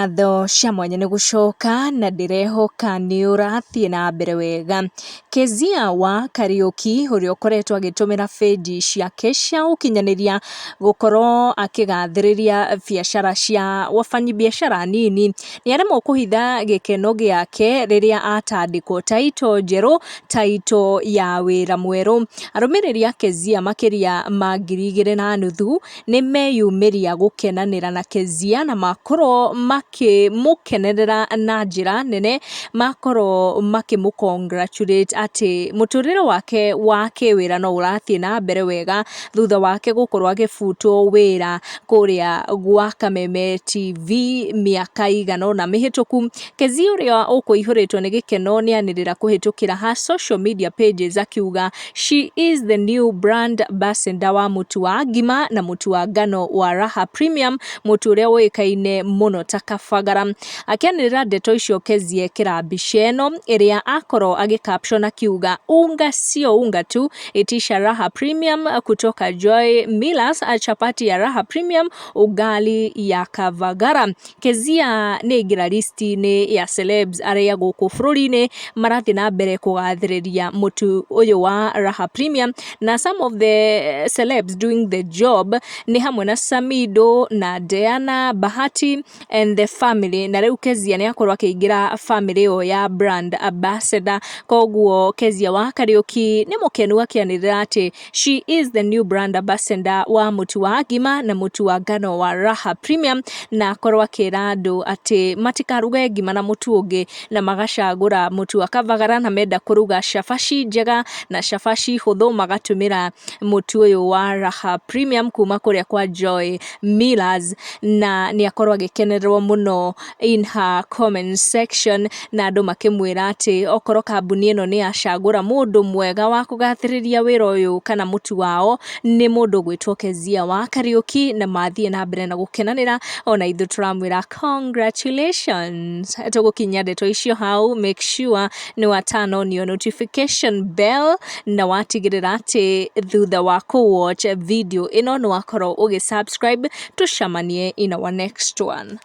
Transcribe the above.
Ngatho cia mwanya nĩ gũcoka na ndĩrehoka nĩ ũrathiĩ na mbere wega. Kezia wa Kariũki ũrĩa ũkoretwo agĩtũmĩra page ciake cia ũkinyanĩria gũkorwo akĩgathĩrĩria biacara cia wafanyibiashara nini, nĩ aremwo kũhitha gĩkeno gĩake rĩrĩa atandĩkwo title njerũ, title ya wĩra mwerũ. Arũmĩrĩri a Kezia makĩria ma 2,500 nĩ meyumĩria gũkenanĩra na Kezia na makorwo makĩmũkenerera na njĩra nene, makorwo makĩmũ congratulate atĩ mũtũrĩre wake wa kĩwĩra no ũrathiĩ na mbere wega thutha wake gũkorwo agĩbutwo wĩra kũrĩa gwa Kameme TV mĩaka igana ũna mĩhĩtũku. Kezia ũrĩa ũkũihũrĩtwo nĩ gĩkeno nĩ anĩrĩra kũhĩtũkĩra her social media pages akiuga she is the new brand ambassador wa mũtu wa ngima na mũtu wa ngano wa Raha Premium, mũtu ũrĩa ũĩkaine mũno ta Kabagara. Akĩanĩrĩra ndeto icio Kezia ekĩra mbica ĩno ĩrĩa akorwo agĩ caption akiuga, "Unga sio unga tu, itisha Raha Premium kutoka Joy Millers, chapati ya Raha Premium, ugali ya Kavagara." Kezia nĩ aingĩra listi-inĩ ya celebs arĩa gũkũ bũrũri-inĩ marathiĩ na mbere kũgathĩrĩria mũtu ũyũ wa Raha Premium, na some of the celebs doing the job nĩ hamwe na Samido na Diana Bahati and the family. Na rĩu Kezia nĩ akorwo akĩingĩra family ĩyo ya brand ambassador. Koguo Kezia wa Kariũki nĩ mũkenu akĩanĩrĩra atĩ she is the new brand ambassador wa mũtu wa ngima na mũtu wa ngano wa Raha Premium, na akorwo akĩra andũ atĩ matikaruge ngima na mũtu ũngĩ na magacagũra mũtu wa Kavagara, na menda kũruga cabaci njega na cabaci hũthũ magatũmĩra mũtu ũyũ wa Raha Premium kuma kũrĩa kwa Joy Millers. Na nĩ akorwo agĩkenererwo mũno in her comment section, na andũ makĩmwĩra atĩ okorwo kambuni ĩno nĩ yacagũra mũndũ mwega wa kũgathĩrĩria wĩra ũyũ kana mũtu wao, nĩ mũndũ ũgwĩtwo Kezia wa Kariũki, na mathiĩ na mbere na gũkenanĩra. Ona ithuĩ tũramwĩra congratulations. Tũgũkinyia ndeto icio hau. Make sure nĩ wa turn on your notification bell na watigĩrĩra atĩ thutha wa kũ watch video ĩno nĩ wakorwo ũgĩ subscribe. Tũcemanie in our next one.